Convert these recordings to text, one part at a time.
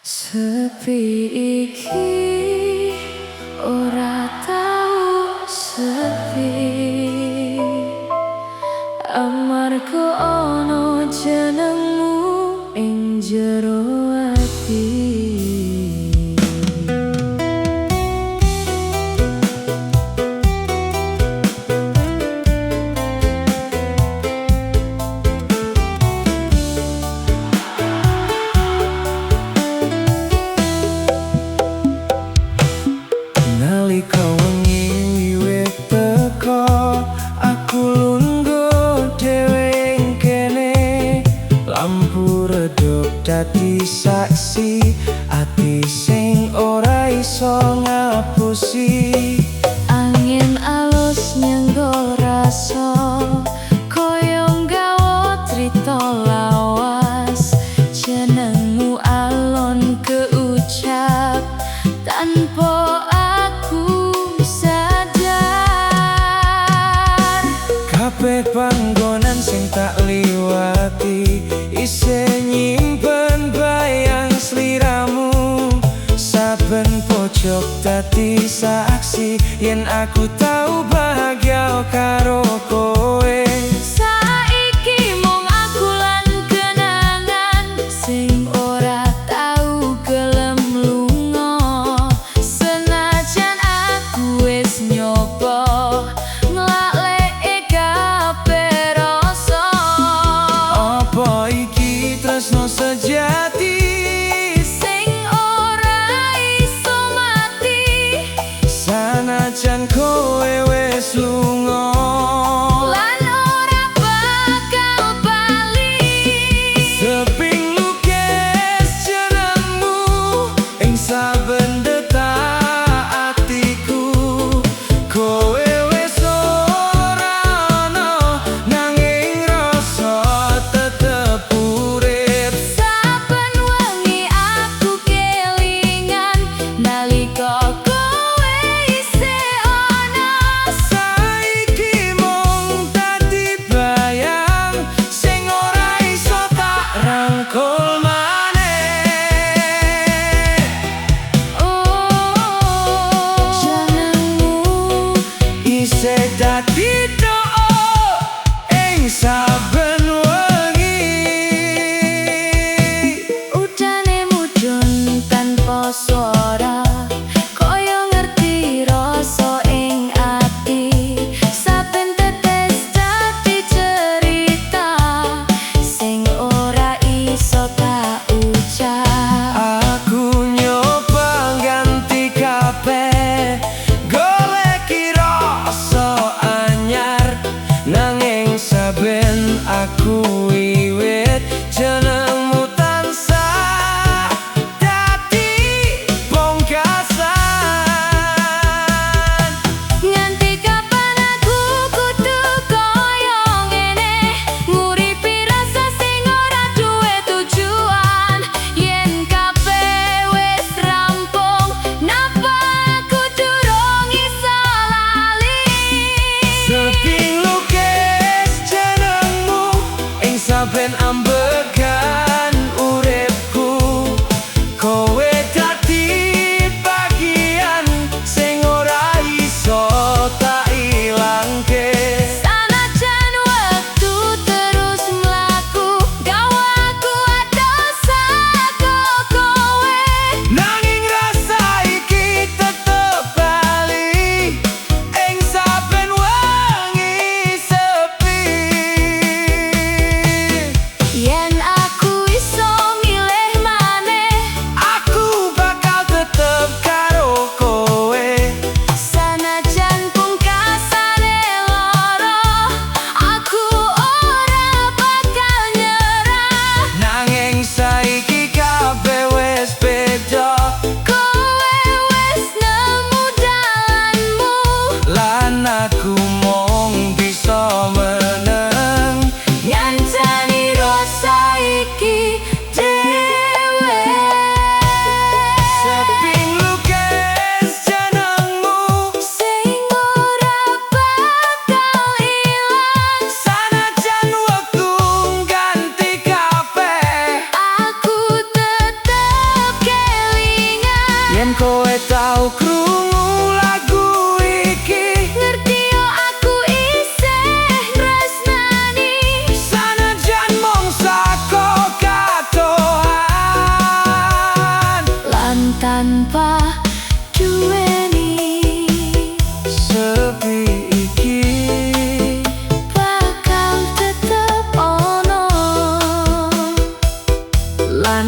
Sepi iki ora tau sepi, amarga ana jenengmu ing jero ati. Nalika wengi wiwit teka, aku lungguh dhewe ing kene. Lampu redup dadi saksi ati sing ora iso ngapusi. Angin alus nyenggol rasa, kaya nggawa crita lawas. Jenengmu alon keucap tanpa aku sadar. Kabeh panggonan sing tak liwati isih nyimpen bayang sliramu. Saben pojok dadi saksi yen aku tau bahagia karo kowe. Saiki mung aku lan kenangan sing ora tau gelem lunga. Senajan aku wis nyoba nglaleke kabeh rasa. Apa iki tresno sejati sing ora iso mati? Sanajan kowe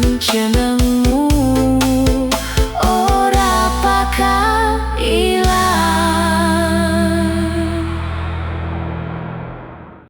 Lan jenengmu.